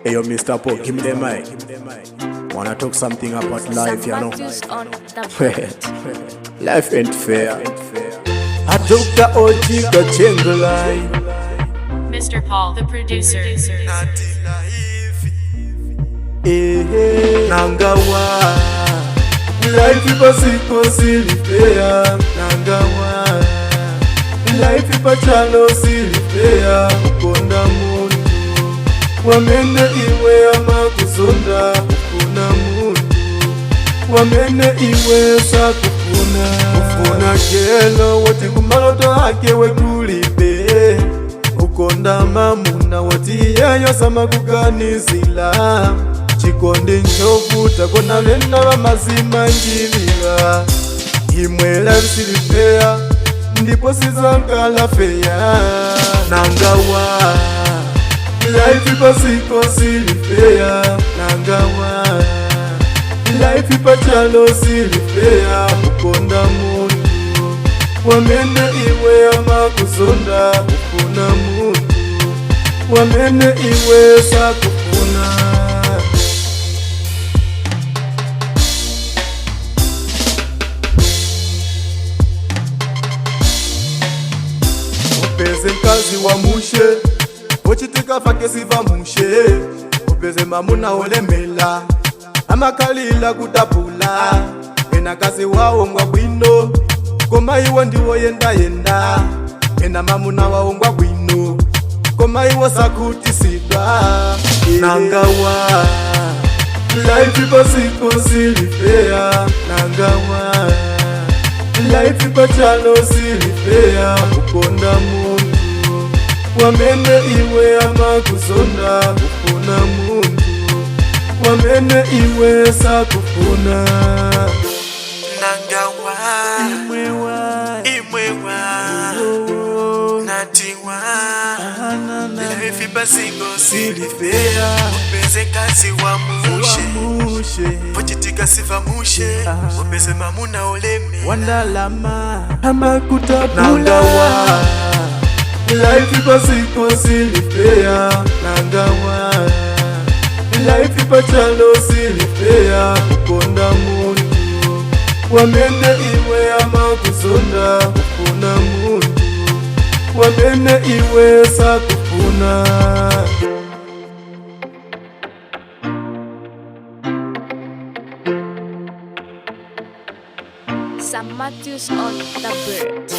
Hey, yo, Mr. Paul, give me the mic. Wanna talk something about life, you know? Matthews on the beat. Life ain't fair. I took the OG, got change life. Mr. Paul, the producer. Eh, nangawa. Life ipasiko sili fair. Nangawa. Life ipachalo sili fair. Ukonda muntu. Wamene iwe amakuzonda. Ukuna muntu. Wamene iwe sakufuna. Ufuna kelo woti kumaloto ake wekulibe. Ukonda mamuna woti yeyo samakuganizila. Chikondi nchovuta kona vena vamazima njilila. Imwe life sili fair, ndipo sizankala fair. Nangawa. Life ipasiko sili fair. Nangawa. Life ipachalo sili fair. Ukonda muntu. Wamene iwe amakuzonda. Ufuna muntu. Wamene iwe sakufuna. Upeze mkazi wa mushe uchitika fake siva mushe upeze mamuna olemela amakalila kutapula ena kazi wawo ngwa bwino koma iwo ndiwo yendayenda ena mamuna wawo ngwa bwino koma iwo sakutisidwa. Nangawa. Life ipasiko sili fair. Nangawa. Life ipachalo sili fair. Ukonda muntu. Wamene iwe amakuzonda. Ufuna muntu. Wamene iwe sakufuna. Nangawa. Imwewa. Imwewa. Natiwa. Life ipasiko Sili fair. Upeze kazi wa mushe Mushe. pochitika siva mushe upeze mamuna oleme Wandalama amakutapula. Nangawa. Life ipasiko sili fair. Nangawa. Life ipachalo sili fair. Ukonda muntu. Wamene iwe amakuzonda. Ufuna muntu. Wamene iwe sakufuna. Sam Matthews on the bird.